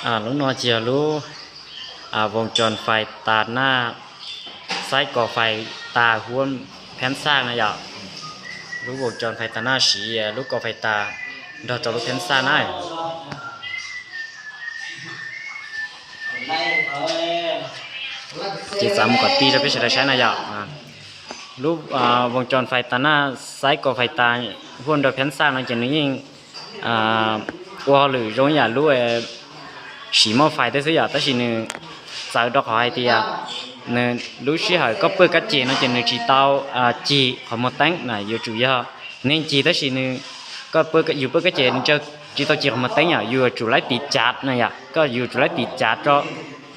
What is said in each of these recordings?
Lub no ces yog lub voos tsoos fais tas naj, xaib kos fais tas huam pheeb xaj na yom. Lub voos tsoos fais tas naj siv lub kos fais tas nrog rau lub pheeb xaj na. Ces txav mus kom tij rau peb sawv daws saib na yom. Lub voos tsoos fais tas naj, xaib kos fais tas huam nrog pheeb xaj no ces nws yeej ua hauj lwm zoo ib yam lub siv maj fais tej xwb yom, tab sis nws txawv rau qhov hais tias lub sij hawm koj paj kab ces no ces nws tsis tau cig qhov muag teeb na, yuav tsum yog neeg cig tab sis nws, koj, yus paj kab ces nws tsis tau cig qhov muag teeb yom, yus yuav tsum laib tiv cav na yom, koj yuav tsum laib tiv cav rau,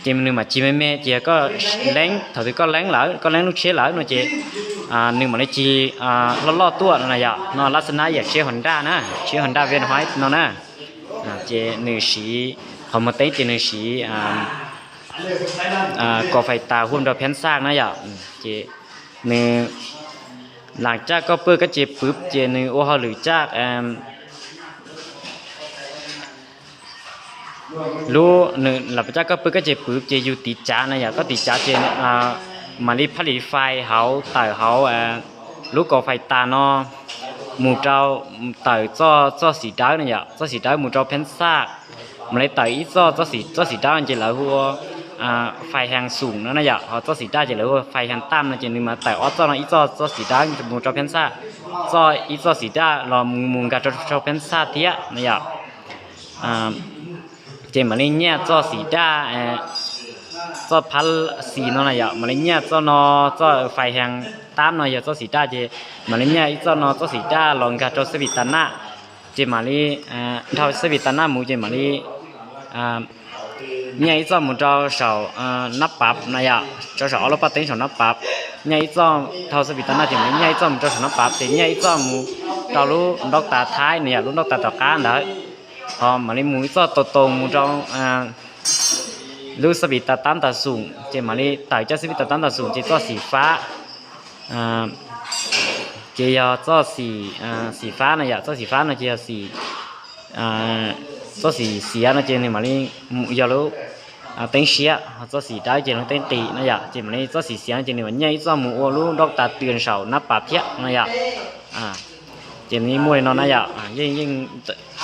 ces nws mam cig me me, ces yog koj leeb, thaum twg koj leeb lawm, koj leeb lub tsheb lawm no ces nws mam li cig loj loj tuaj no na yom. No lab xab nab yam tsheb Honda na, tsheb Honda Venom no na, ces nws siv qhov muag teeb ces nws siv kos fais tas huam nrog pheeb xaj na yom. Ces nws lam caj koj paj kab ces pwv ces nws ua hauj lwm caj lub, nws lam caj koj paj kab ces pwv ces yus tiv cav na yom, koj tiv cav ces mam li phaj li fais hauv tawm hauv lub kos fais tas no mus rau, tawm txoj, txoj xim dawb na yom, txoj xim dawb mus rau pheeb xaj, mam li tawm ib txoj, txoj xim dawb ces lawv hu ua fais hees xum no na yom, ho txoj xim daj ces lawv hu ua fais hees tam no ces nws mam tawm ob txoj no, ib txoj txoj xim dawb mus rau pheeb xaj, txoj, ib txoj xim daj los mus nkag rau pheeb xaj thiab na yom. Ces mam li nyiaj txoj xim daj, txoj phab xis no na yom, mam li nyiaj txoj no, txoj fais hees tam no yog txoj xim daj ces mam li nyiaj ib txoj no txoj xim daj los nkag rau xab vi tas naj, ces mam li dhau xab vi tas naj mus ces mam li nyiaj ib txoj mus rau saum nab pav na yom, rau saum ob lub paj teeb saum nab pav. Nyiaj ib txoj, dhau xab vi tas naj ces mam li nyiaj ib txoj mus rau saum nab pav, ces nyiaj ib txoj mus rau lub ntaub tas thaib na yom, lub ntaub tas tom qab ntawd. Ho mam li mus ib txoj tau tau mus rau lub xab vi tas tab tas xum, ces mam li tawm caj xab vi tas tab tas xum ces txoj xim fab, ces yog txoj xim, xim fab na yom, txoj xim fab no ces yog xim, txoj xim xiav no ces nws mam li yog lub teeb siab, ho txoj xim dawb ces lub teeb qis na yom, ces mam li txoj xim xiav no ces nws mam nyiaj ib txoj mus ua lub ntaub tas tws saum nab pav thiab no yom. Ces nws yeej muaj li no na yom, yeej, yeej,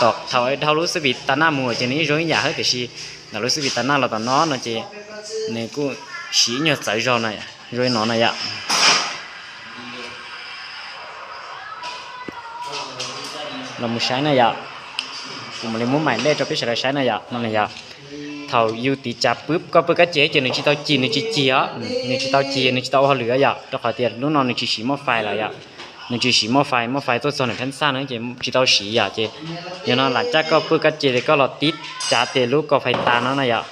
tom thaum dhau lub xab vi tas naj mus ces nws yeej zoo ib yam thiab, tiam sis ntawm lub xab vi tas naj los tom no no ces nws kuj siv ib nyuag txawv zog na, zoo li no na yom. Los mus saib na yom, kuv mam li muab maim lej rau peb sawv daws saib na yom, no na yom. Thaum yus tiv cav pwb koj paj kab ces ces nws tsis tau cig, nws tsis cig os, nws tsis tau cig, nws tsis tau ua hauj lwm yom, rau qhov tias lub no nws tsis siv maj fais lawm yom. Nws tsis siv maj fais, maj fais tuaj txog ntawm pheeb xaj no ces tsis tau siv yom, ces yog no lam caj koj paj kab ces koj los tib cav tes lub kos fais tas no na yom.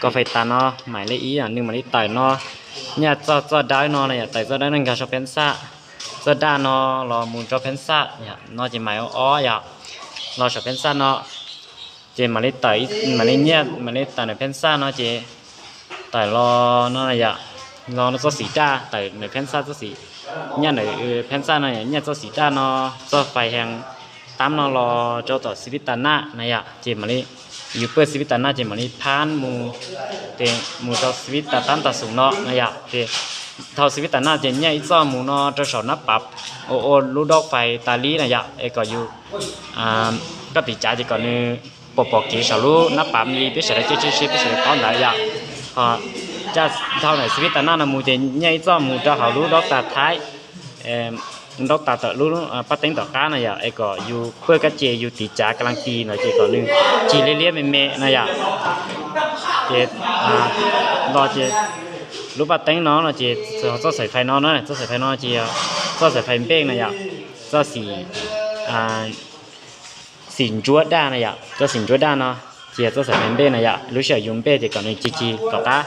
Kos fais tas no maim lej ib, nws mam li tawm no, nyiaj txoj, txoj dawb no na yom, tawm txoj dawb no nkag saum pheeb xaj, txoj daj no los mus rau pheeb xaj no ces maim ob yom, los saum pheeb xaj no, ces mam li tawm, mam li nyiaj, mam li tawm ntawm pheeb xaj no ces tawm los no yom, los no txoj xim daj, tawm ntawm pheeb xaj txoj xim, nyiaj ntawm pheeb xaj no, nyiaj txoj xim daj no, txoj fais hees tab no los rau tom xab vi tas naj na yom, ces mam li yus paj xab vi tas naj ces mam li phab mus, ces mus rau xab vi tas tab tas xum no na yom, ces dhau xab vi tas naj ces nyiaj ib txoj mus no rau saum nab pav, ua, ua lub ntaub fais tas li na yom, es kom yus, koj tiv cav ces kom nws pom, pom kev saum lub nab pav li peb sawv daws caij tsheb, peb sawv daws paub ntawd yom. Ho caj dhau ntawm xab vi tas naj no mus ces nyiaj ib txoj mus rau hauv lub ntaub tas thaib, ntaub tas tom lub paj teeb tom qab na yom, es kom yus paj kab ces yus tiv cav ka lees tis ntawd ces kom nws cig liab liab me me na yom. Ces los ces lub paj teeb no no ces txoj xaim fais no na, txoj xaim fais no ces yog txoj xaim fais npej na yom, txoj xim, xim ntsuab daj na yom, txoj xim ntsuab daj no ces yog txoj xaim fais npej na yom, lub sij hawm yus npej ces kom nws cig cig tom qab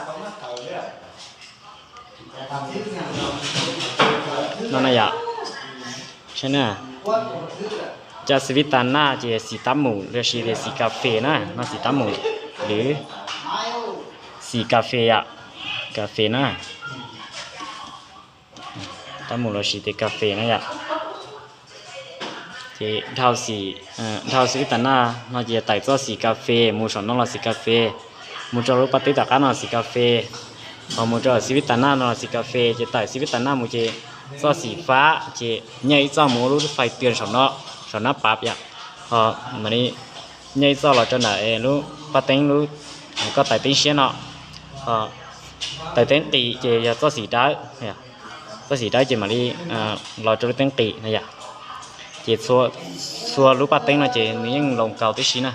no na yom. Saib na, caj xab vi tas naj ces xim tab mus los sis tias xim kas fes na, no xim tab mus, lwm xim kas fes yom, kas fes na, tab mus los sis tias kas fes na yom. Ces dhau xim, dhau xim vib tas naj no ces tawm txoj xim kas fes mus saum no los xim kas fes, mus rau lub paj teeb tom qab no los xim kas fes, ho mus rau xim vib tas naj no los xim kas fes, ces tawm xim vib tas naj mus ces txoj xim fab ces nyiaj ib txoj mus ua lub fais tias saum no, saum nab pav yom. Ho mam li nyiaj ib txoj los rau ntawm lub paj teeb lub, koj tawm teeb siab no, tawm teeb qis ces yog txoj xim dawb, txoj xim dawb ces mam li los rau lub teeb qis no yom. Ces txhua lub paj teeb no ces nws yeej loos kaus tib si na,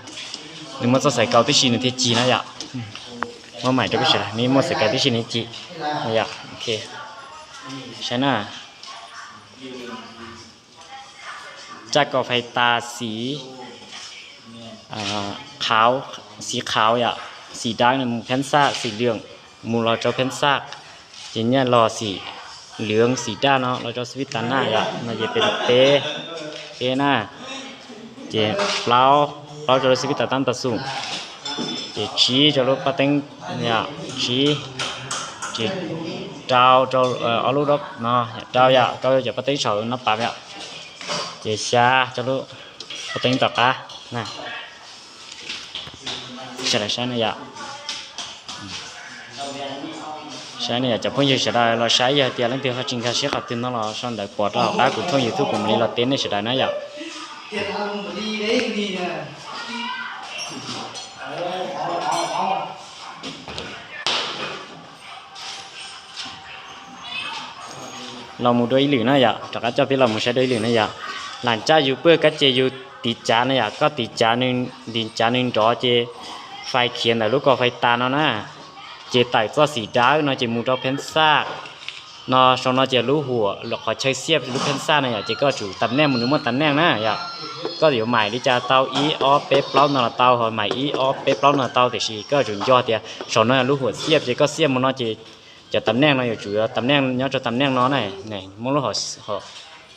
nws muaj txoj xaim kaus tib si nws thiaj cig na yom. Muab maim rau peb sawv daws, nws muaj xaim kaus tib si nws cig na yom. Saib na, raj kaus fais tas xim qhauv, xim qhauv yom, xim dawb nws mus pheeb xaj, xim lwm mus los rau pheeb xaj, ces nyiaj los xim lwm xim daj no los rau xim vib tas naj yom, no ces peb, peb na, ces plaub, plaub rau lub xim vib tas tab tas xum, ces tsib rau lub paj teeb, tsib, ces rau rau ob lub no, rau yom, rau cov paj teeb saum nab pav yom, ces xya rau lub paj teeb tom qab na. Sawv daws saib na yom. Saib na yom, cov phooj ywg sawv daws los saib, yog tias leej twg ho tsis nkag siab qhov twg no los sau ntawv pom rau hauv qab kuv thooj YouTube kuv mam li los teb nej sawv daws na yom. Los mus dua ib lwm na yom, rov qab coj peb los mus saib dua ib lwm na yom. Lam caj yus paj kab ces yus tiv cav na yom, koj tiv cav, tiv cav nws nrov ces fais khiav ntawm lub kaus fais tas no na, ces tawm txoj xim dawb no ces mus rau pheeb xaj no, sau no ces lub huam qhov chaw xiab lub pheeb xaj na yom, ces koj tsum tam neej mus nws muaj tam neej na yom. Koj yuav maim li cas tau, ib ob peb plaub no los tau, ho maim ib ob peb plaub no tau, tiam sis koj tsum nco tias saum no yog lub huam xiab ces koj xiab mus no ces cov tam neej no yuav tsum yog tam neej nyob rau tam neej no na, muab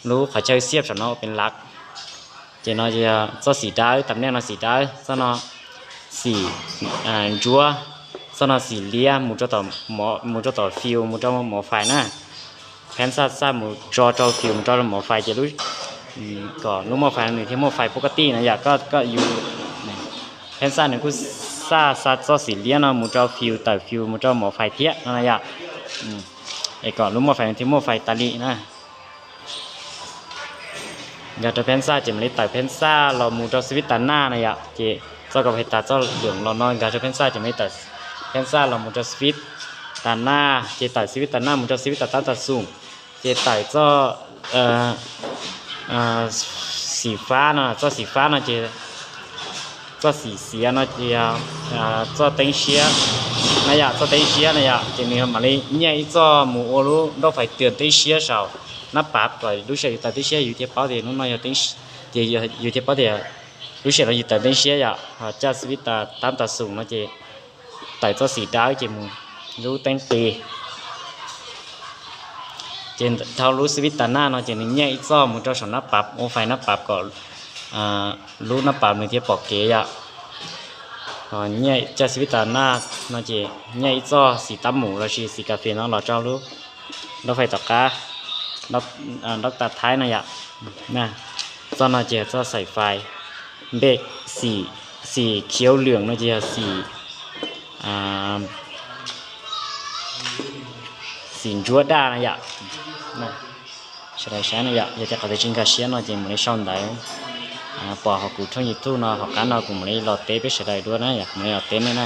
lub qhov chaw xiab saum no ua peev lav. Ces no yog txoj xim dawb, tam neej no xim dawb, txoj no xim ntsuab, txoj no xim liab, mus rau tom fius, mus rau mov fais na. Pheeb xaj xaj mus tso rau fius, mus rau mov fais ces lub, kom lub mov fais nws thiaj muaj fais pub koj tij no yom. Koj yus pheeb xaj nws kuj xaj xa txoj xim liab no mus rau fius, tawm fius mus rau mov fais thiab no yom. Es kom lub mov fais nws thiaj muaj fais tas li na. Nkag rau pheeb xaj ces mam li tawm pheeb xaj los mus rau xim vib tas naj na yom. Ces txoj kaus fais tas txoj lwm los no nkag rau pheeb xaj ces mam li tawm pheeb xaj los mus rau xim vib tas naj, ces tawm xim vib tas naj mus rau xim vib tas tab tas xum, ces tawm txoj xim fab no, txoj xim fab no ces txoj xim xiav no ces txoj teeb siab na yom, txoj teeb siab na yom, ces nws mam li nyiaj ib txoj mus ua lub nroj fais tias teeb siab saum nab pav kom lub sij hawm yus tawm teeb siab yus thiaj paub tias hnub no yog, ces yus thiaj paub tias lub sij hawm no yus tawm teeb siab yom. Ho caj xim vib tas tab tas xum no ces tawm txoj xim dawb ces mus lub teeb qis. Ces dhau lub xim vib tas naj no ces nws nyiaj ib txoj mus rau saum nab pav, ua fais nab pav kom lub nab pav nws thiaj pom kev yom. Ho nyiaj caj xim vib tas naj no ces nyiaj ib txoj xim tab mus lossis xim kas fes no los rau lub nroj fais tom qab, nroj tas thaib no yom. Txoj no ces yog txoj xaim fais, npe xim, xim khiav lwm no ces yog xim, xim ntsuab daj no yom. Sawv daws saib no yom, yog tias qhov twg tsis nkag siab no ces mam li sau ntawv pom hauv kuv thooj YouTube no hauv qab no kuv mam li los teb peb sawv daws dua na yom, kuv mam li los teb nej na.